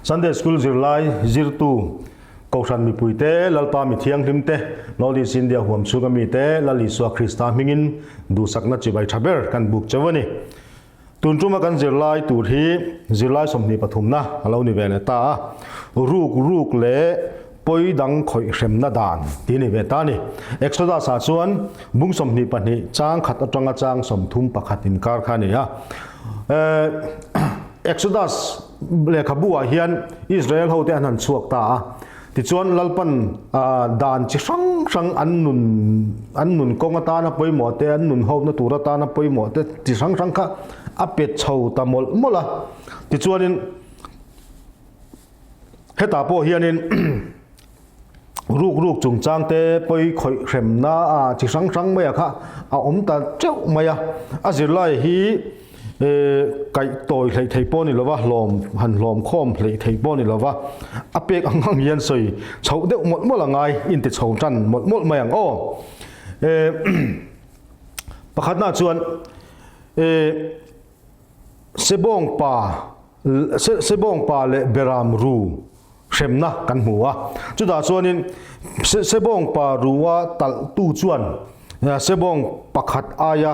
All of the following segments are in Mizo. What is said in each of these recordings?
Sunday School zirlai zirtu Kohhran mipuite, Lalpa mi thianghlimte, North East India huam chhunga mite, Lal Isua Krista hmingin duhsakna chibai tha ber kan buk cheu a ni. Tun tuma kan zirlai tur hi zirlai 20 pathumna a lo ni ve leh ta a, ruk ruk leh pawi dang khawih hremna dan tih a ni ve ta a ni. Exodus ah chuan bung 22 chang khat atanga chang 31 inkar kha a ni a. Exodus lehkhabu ah hian Israel hote an han chhuak ta a, tichuan Lalpan dan chi hrang hrang an nun an nun kawng atana pawimawh te, an nun hawpna tur atana pawimawh te chi hrang hrang kha a pe chho ta mawlh mawlh a. Tichuanin hetah pawh hianin ruk ruk chungchang te pawi khawih hremna a chi hrang hrang mai a kha a awm ta teuh mai a. A zirlai hi kaih tawi hleih thei pawh a ni lova, hlawm han hlawm khawm hleih thei pawh a ni lova, a pek ang ang hian sawi chhoh deuh mawlh mawlh a ngai, inti chho tan mawlh mawlh mai ang aw. Pakhatna chuan Sebawng pa Sebawng pa leh Beram ru hremna kan hmu a, chutah chuanin Sebawng pa rua talh tu chuan Sebawng pakhat aia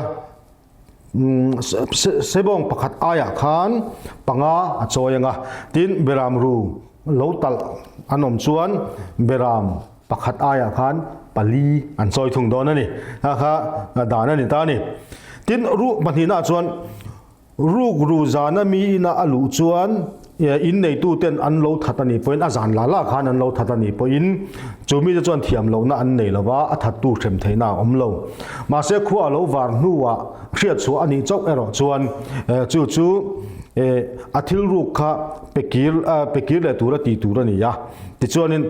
Sebawng pakhat aiah khan panga a chawi ang a, tin Beram ru lo talh an awm chuan Beram pakhat aiah khan pali an chawi thung dawn a ni. Kha kha dan a ni ta a ni. Tin, ruh pahnihnaah chuan ruk ru zana mi ina a luh chuan in neituten an lo that a nih pawhin a zan la la khan an lo that a nih pawhin chu mite chuan thiam lohna an nei lova a thattu hrem theihna a awm lo. Mahse khua a lo var hnuah hriat chhuah a nih chauh erawh chuan chu chu a thil ruk kha pe kir pe kir leh tura tih tur a ni a. Tichuanin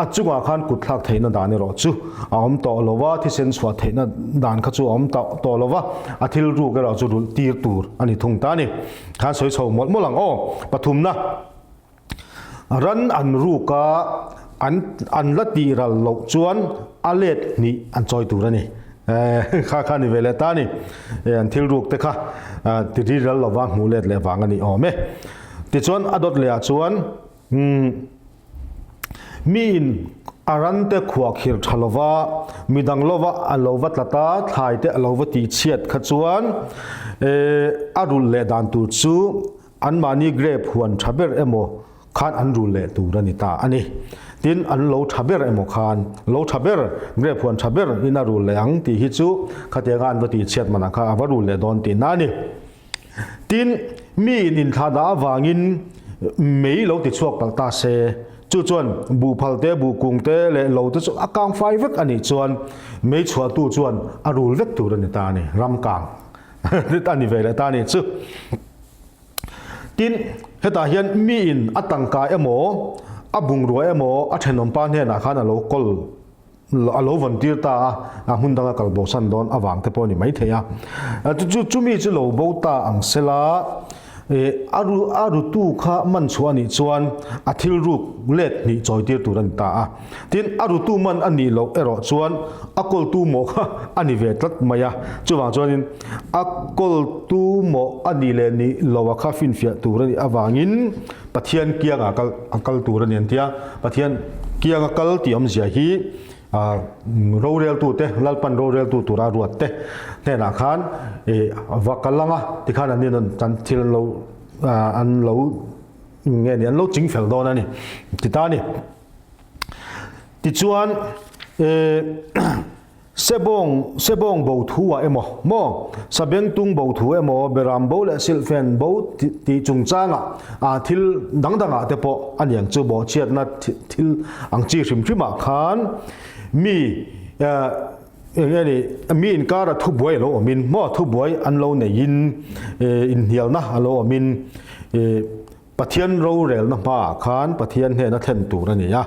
a chungah khan kut thlak theihna dan erawh chu a awm tawh lo va, thisen chhuah theihna dan kha chu a awm tawh lo va, a thil ruk erawh chu rulh tir tur a ni thung ta a ni. Khan sawi chho mawlh mawlh ang aw. Pathumna, ran an ruk a, an an la tih ral loh chuan a let hnih an chawi tur a ni. Kha kha ni ve leh ta a ni. An thil ruk te kha ti ri ral lova hmuh let leh vang a ni awm e. Tichuan a dawt leh ah chuan Umm. Miin a rante khuah khir tha lova, midang lova a lo va tlat a, thlai te a lo va tih chhiat kha chuan eh a rulh leh dan tur chu anmahni grape huan tha ber emaw khan an rulh leh tur a ni ta a ni. Tin, an lo tha ber emaw khan lo tha ber, grape huan tha ber in a rulh leh ang tih hi chu khatianga an va tih chhiat manah kha a va rulh leh dawn tihna a ni. Tin, miin inthlahdah avangin mei lo ti chhuak palh ta se, chu chuan buhphal te, buhkung te leh lo te chu a kang fai vek a nih chuan mei chhuahtu chuan a rul vek tur a ni ta a ni, ram kang a ni ve leh ta a ni chu. Tin, hetah hian miin a tangka emaw, a bungrua emaw a thenawmpa hnenah khan a lo kawl a lo vawn tir ta a, a hmun danga kal bosan dawn avang te pawh a ni maithei a. Chu chumi chu lo bo ta ang sela, a ru a rutu kha man chhuah a nih chuan a thil ruk let hnih chawi tir tur a ni ta a. Tin, a rutu man a nih loh erawh chuan a kawltu mawh kha a ni ve tlat mai a. Chuvang chuanin a kawltu mawh a nih leh nih loh a kha finfiah tur a nih avangin Pathian kianga kal a kal tur a ni an ti a, Pathian kianga kal tih awmzia hi roreltu te, Lalpan roreltu tura ruat te hnenah khan va kal ang a, tikhan an nin an thil an lo an lo nge ni an lo ching fel dawn a ni ti ta a ni. Tichuan Sebawng, sebawng bo thu ah emaw, maw, sabengtung bo thu emaw, beram bo leh silhfen bo tih chungchangah ah thil dang dangah te pawh a niang chu bawhchhiatna thil ang chi hrim hrimah khan mi eng nge ni mi inkara thubuai a lo awmin maw thubuai an lo neiin inhnialna a lo awmin Pathian rorelna hmaah khan Pathian hnena thlen tur a ni a,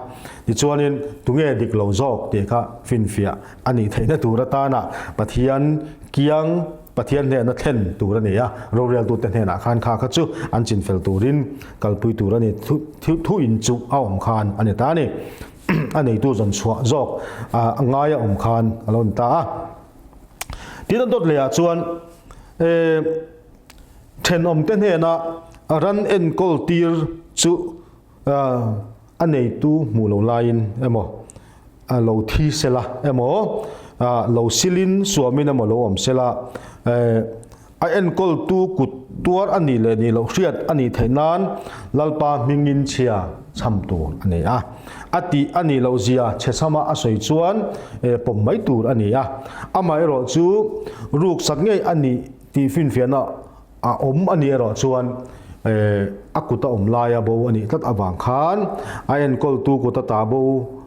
tichuanin tunge dik lo zawk tih kha finfiah a nih theihna tur atana Pathian kiang Pathian hnena thlen tur a ni a, roreltute hnenah khan kha kha chu an chinfel turin kalpui tur a ni, thu inchuh a awm khan a ni ta a ni. A neitu zawn chhuah zawk a ngai a awm khan a lo ni ta a. Tin a dawt lehah chuan Thenawmte hnena ran enkawl tir chu a neitu hmuh loh laiin emaw, lo thi sela emaw, lo silin suamin emaw lo awm sela, a enkawltu kut tuar a nih leh nih loh hriat a nih theih nan Lalpa hmingin chhia chham tur a ni a. A tih a nih loh zia chhe chhama a sawi chuan pawm mai tur a ni a. Amaherawh chu ruksak ngei a nih tih finfiahna A awm a nih erawh chuan a kut a awm laia bo a nih tlat avang khan a enkawltu kut a ta bo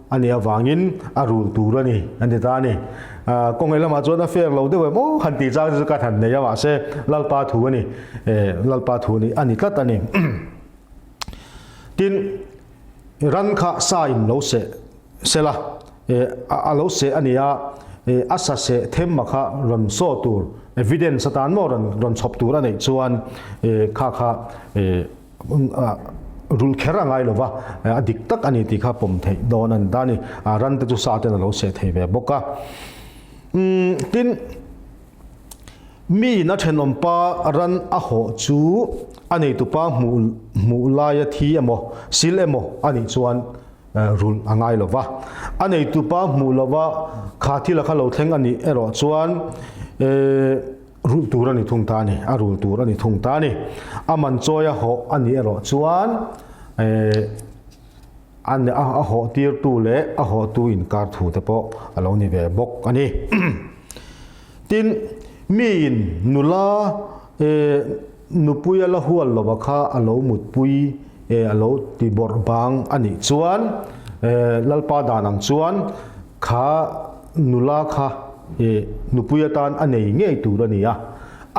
a nih avangin a rul tur a ni an ti ta a ni. Kawngei lamah chuan a fair lo deuh em aw han tih chang te chu ka han nei a mahse Lalpa thu a ni, Lalpa thu a ni tlat a ni. Tin, ran kha sa in lo seh sela, a lo seh a ni a, a sa seh them a kha rawn saw tur, evidence atan maw rawn rawn chhawp tur a neih chuan kha kha rulh kher a ngai lo va, a dik tak a ni tih kha pawm theih dawn a ni ta a ni. Ran te chu sa ten a lo seh thei ve bawk a. Tin. Miin a thenawmpa ran a hawh chu a neitupa hmuh hmuh laia thi emaw, sil emaw a nih chuan rulh a ngai lo va. A neitupa hmuh lova kha thil a kha lo thleng a nih erawh chuan rulh tur a ni thung ta a ni, a rul tur a ni thung ta a ni. A man chawi a hawh a nih erawh chuan a hawh tirtu leh a hawhtu inkar thu te pawh a lo ni ve bawk a ni. Tin, miin nula nupui a la hual lova kha a lo mutpui a lo ti bawrh bang a nih chuan Lalpa dan ang chuan kha nula kha nupui atan a nei ngei tur a ni a,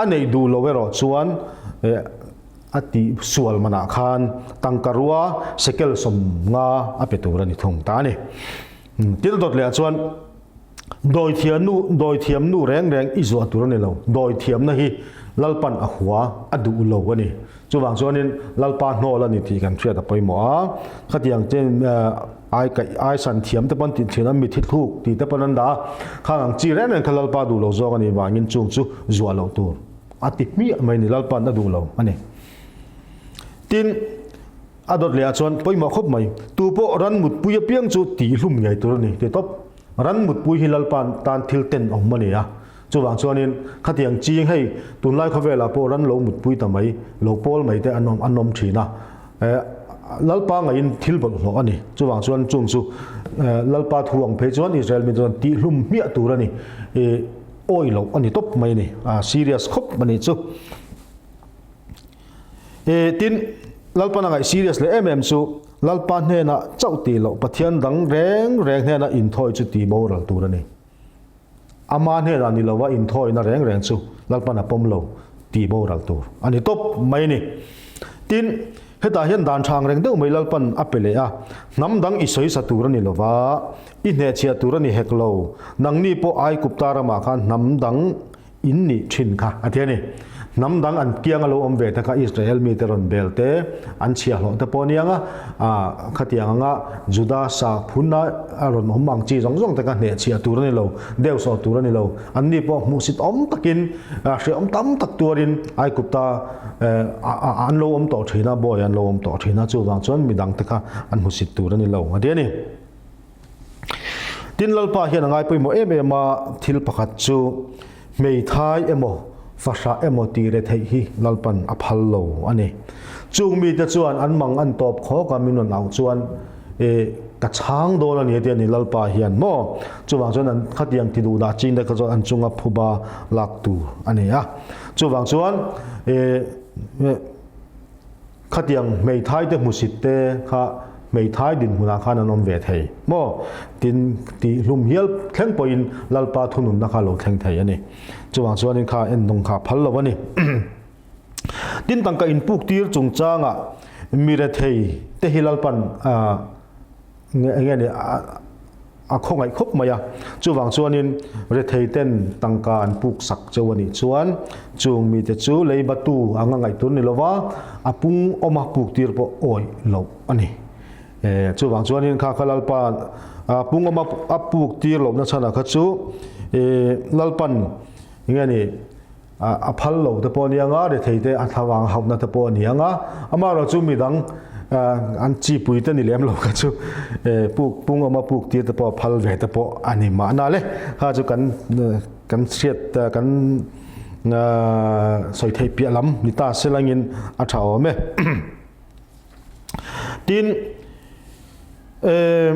a neih duh lo erawh chuan a tih sual manah khan tangka rua sekel 50 a pe tur a ni thung ta a ni. Thil dawt leh ah chuan Dawithiam nu, dawithiam nu reng reng i zuah tur a ni lo. Dawithiamna hi Lalpan a hua, a duh lo a ni. Chuvang chuanin Lalpa hnawl a ni tih kan hriat a pawimawh a. Khatiang chen ai kaih, ai san thiam te pawn tih thin a, mithi thluk tih te pawn an dah a. Khang ang chi reng reng kha Lalpa duh lo zawng a nih vangin chung chu zuah loh tur a ti hmiah mai a ni, Lalpan a duh lo a ni. Tin. A dawt leh ah chuan pawimawh khawp mai. Tu pawh ran mutpui apiang chu tih hlum ngei tur a ni ti tawp. Ran mutpui hi Lalpa tan thil ten awm a ni a. Chuvang chuanin khatiang ching hei tunlai khawvelah pawh ran lo mutpui ta mai, lo pawl mai te an awm an awm thin a. Lalpa ngaiin thil bawlhhlawh a ni. Chuvang chuan chung chu Lalpa thu ang phei chuan Israel mi chuan tih hlum hmiah tur a ni. Awi loh a ni tawp mai a ni. A serious khawp a nih chu. E, tin, Lalpan a ngaih serious leh em em chu Lalpa hnenah chauh tih loh Pathian dang reng reng hnena inthawi chu tih boral tur a ni. Ama hnenah ni lova inthawina reng reng chu Lalpan a pawm lo tih boral tur a ni tawp mai a ni. Tin, hetah hian dan tha ang reng deuh mai Lalpan a pe leh a, hnam dang i sawisa tur a ni lova, i hnehchhiah tur a ni hek lo, nangni pawh Aigupta ramah khan hnam dang In nih thin kha a ti a ni. Hnam dang an kiang a lo awm ve te kha Israel mite rawn bel te, an chhiahhlawh te pawh a niang a, ah khatiang anga Juda sa phun a a rawn awm ang chi zawng zawng te kha hnehchhiah tur a ni lo, deusawh tur a ni lo. Anni pawh hmuhsit awm takin, hrehawm tam tak tuarin Aigupta an lo awm tawh thin a, bawi an lo awm tawh thin a, chuvang chuan midang te kha an hmusit tur a ni lo a ti a ni. Tin, Lalpa hian a ngai pawimawh em em a, thil pakhat chu hmeithai emaw, fahrah emaw tih re theih hi Lalpan a phal lo a ni. Chung mite chuan an mang an tawp khawk a, min rawn auh chuan, E, ka chhang dawn a ni a ti a ni Lalpa hian maw? Chuvang chuan an khatiang ti duh dah chin te kha chuan an chunga phuba lak tur a ni a. Chuvang chuan, e, Khatiang hmeithai te hmusit te kha hmeithai dinhmunah khan an awm ve thei maw? Tin, tih hlum hial thleng pawhin Lalpa thununna kha lo thleng thei a ni. Chuvang chuanin kha ennawng kha phal lo a ni. Tin, tangka inpuk tir chungchangah mi rethei te hi Lalpan Enge ni a khawngaih khawp mai a, chuvang chuanin rethei ten tangka an puk sak cheu a nih chuan chung mite chu leiba tu anga ngaih tur ni lova a pung awma puk tir pawh awih loh a ni. Chuvang chuanin kha kha Lalpa pung awma a puk tir lohna chhanah kha chu Lalpan enge ni a phal lo te pawh a ni ang a, rethei te a thlavang hauhna te pawh a ni ang a, amaherawhchu midang. an chi pui te ni lem lo kha chu puk pung awma puk tir te pawh phal ve te pawh a ni mahna le. Kha chu kan kan hriat kan sawi theih piah lam ni ta se langin a tha awm e. Tin, then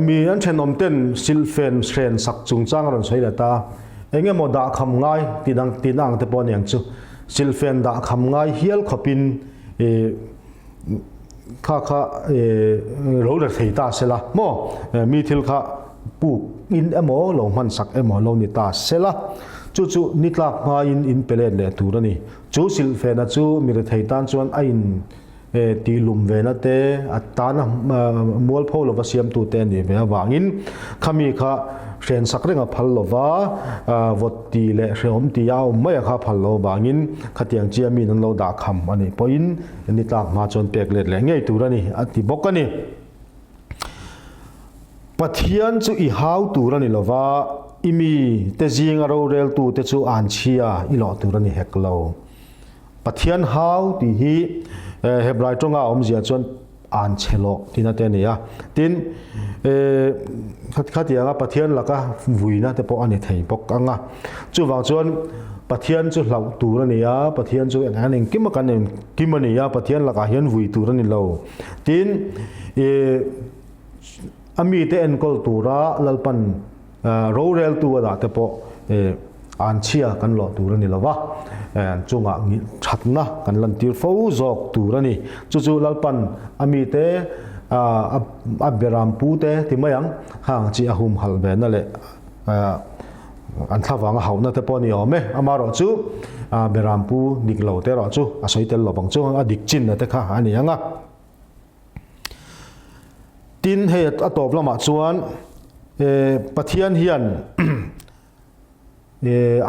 mi an thenawm ten silhfen hren sak chungchang a rawn sawi leh ta. Eng emaw dah kham ngai tih dang tihna ang te pawh a ni ang chu. Silhfen dah kham ngai hial khawpin kha kha lo la thei ta sela maw mi thil kha puk in emaw lo hman sak emaw lo ni ta sela chu chu ni tlak hmain in pe let leh tur a ni. Chu silhfena chu mi rethei tan chuan a in tih lum vena te a tana mualpho lova siamtu te a nih ve avangin khami kha hren sak reng a phal lova vawt ti leh hrehawm ti a awm mai a kha phal lo avangin khatiang chia min an lo dah kham a nih pawhin ni tlak hma chuan pek let leh ngei tur a ni a ti bawk a ni. Pathian chu i hau tur a ni lova i mi te zinga roreltu te chu an chhia i lawh tur a ni hek lo. Pathian hau tih hi Hebrai tawnga a awmzia chuan an chhe lawh tihna te a ni a. Tin, khatianga Pathian laka vuina te pawh a ni thei bawk ang a. Chuvang chuan Pathian chu hlauh tur a ni a, Pathian chu eng engkim a kan engkim a ni a, Pathian lakah hian vui tur a ni lo. Tin, a mite enkawl tura Lalpan Roreltu a dah te pawh anchhia kan lawh tur a ni lo va, an chungah thatna kan lantir fo zawk tur a ni. Chu chu Lalpan a mite a beram pu te ti mai ang, hang chi a humhalh ve na leh an thlavang a hauhna te pawh a ni awm e. Amaherawh chu beram pu dik lo te erawh chu a sawi tel lo vang chu a dik chinna te kha a ni ang a. Tin, hei a tawp lamah chuan Pathian hian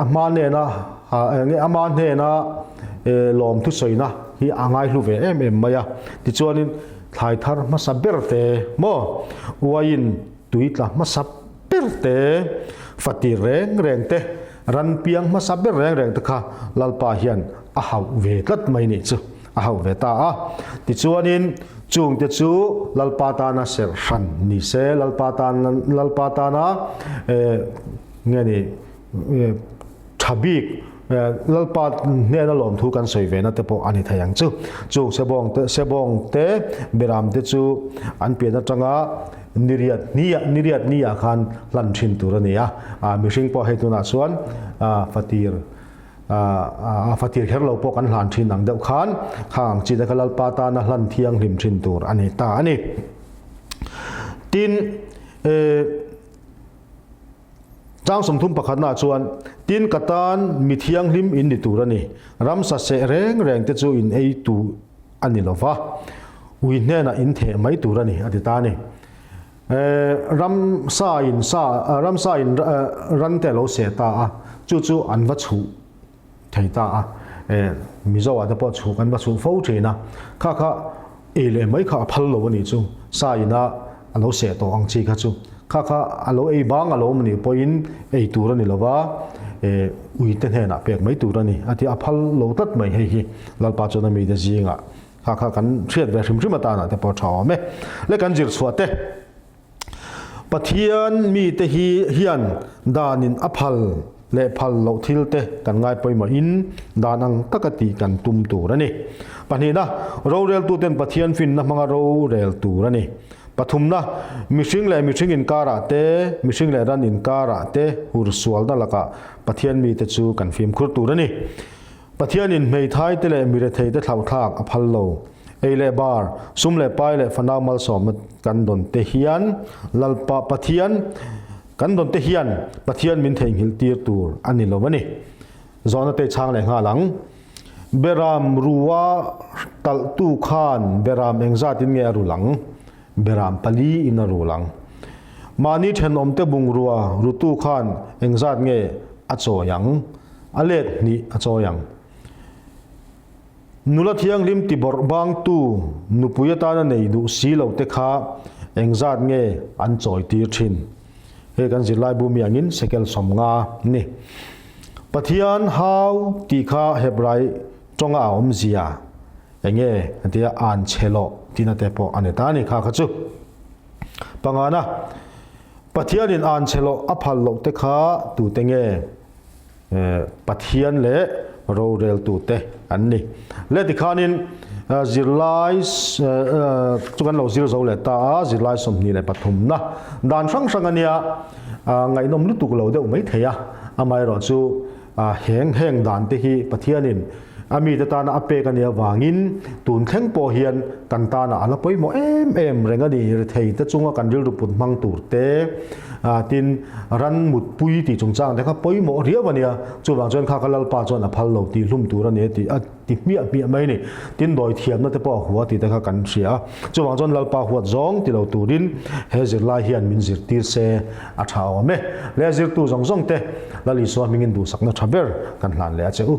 a hma nena nge ama hnena lawm thusawina hi a ngaihlu ve em em mai a. Tichuanin thlai thar hmasa ber te maw uaiin tui tla hmasa ber te, fatir reng reng te, ran piang hmasa ber reng reng te kha Lalpa hian a hauh ve tlat mai nih chu. A hauh ve ta a. Tichuanin, chungte chu Lalpa tana serh hran ni se, Lalpa tan, Lalpa tana nge ni, tha bik, Lalpa hnena lawmthu kan sawi ve na te pawh a ni thei ang chu. Chung sebawng te, sebawng te, beram te chu an pian atanga niriat hniah, niriat niah khan hlan thin tur a ni a. Mihring pawh hei tunah chuan fatir A fatir kher lo pawh kan hlan thin ang deuh khan khang ang chi te kha Lalpa tana hlan thianghlim thin tur a ni ta a ni. Tin, Chang 30 pakhatnaah chuan, Tin ka tan mi thianghlim in ni tur a ni, ramsa seh reng reng te chu in ei tu a ni lo va, ui hnenah in theh mai tur a ni, a ti ta a ni. Ramsa in sa ramsa in ran te a lo seh ta a, chu chu an va chhuh thei ta a, Mizo ah te pawh chhuk an va chhuh fo thin a, kha kha ei leh mai kha a phal lo a nih chu, sa in a a lo seh tawh ang chi kha chu, kha kha a lo ei bang a lo awm a nih pawhin ei tur a ni lo va, ui te hnenah pek mai tur a ni a ti a, a phal lo tlat mai hei hi Lalpa chuan a mite zingah. Kha kha kan hriat ve hrim hrim atana te pawh tha awm e. Le kan zir chhuah te. Pathian mite hi hian danin a phal leh phal loh thil te kan ngai pawimawh in dan ang taka tih kan tum tur a ni. Pahnihna, roreltuten Pathian finna hmanga rorel tur a ni. Pathumna, mihring leh mihring inkarah te, mihring leh ran inkarah te hursualna lakah Pathian mite chu kan fimkhur tur a ni. Pathianin hmeithaite leh miretheite thlauhthlak a phal lo. Ei leh bar, sum leh pai leh fanau malsawmna kan dawn te hian Lalpa Pathian kan dawn te hian Pathian min theihnghilh tir tur a ni lo a ni. Zawhna te chhang leh nghal ang. Beram rua talhtu khan beram engzatin nge a rul ang? Beram pali in a rul ang. Mahni thenawmte bungrua rutu khan engzat nge a chawi ang? A let hnih a chawi ang. Nula thianghlim ti bawrh bangtu nupui atana nei duh si lo te kha engzat nge an chawi tir thin? Hei kan zirlaibu mi angin sekel 50 ni. Pathian hau tih kha Hebrai tawnga a awmzia. Enge a tia an chhe loh tihna te pawh a ni ta a ni kha kha chu. Pangana, Pathianin an chhe loh a phal loh te kha tute nge? Pathian leh roreltute an ni. Le tikhanin zirlai chu kan lo zir zo leh ta a, zirlai 23 na dan hrang hrang a nia, ngaihnawm lutuk lo deuh mai thei a, amaherawh chu heng heng dan te hi Pathianin a mite tana a pek a nih avangin tun thleng pawh hian kan tana a la pawimawh em em reng a ni. Rethei te chunga kan rilru put hmang tur te, tin ran mutpui tih chungchang te kha pawimawh riau a nia. Chuvang chuan kha ka Lalpa chuan a phal lo tih hlum tur a ni a tih a ti hmiah hmiah mai a ni. Tin dawi thiamna te pawh a hua tih te kha kan hria a. Chuvang chuan Lalpa huat zawng ti lo turin he zirlai hian min zirtir se a tha awm e. Le zirtu zawng zawng te Lal Isua hmingin duhsakna tha ber kan hlan leh a che u.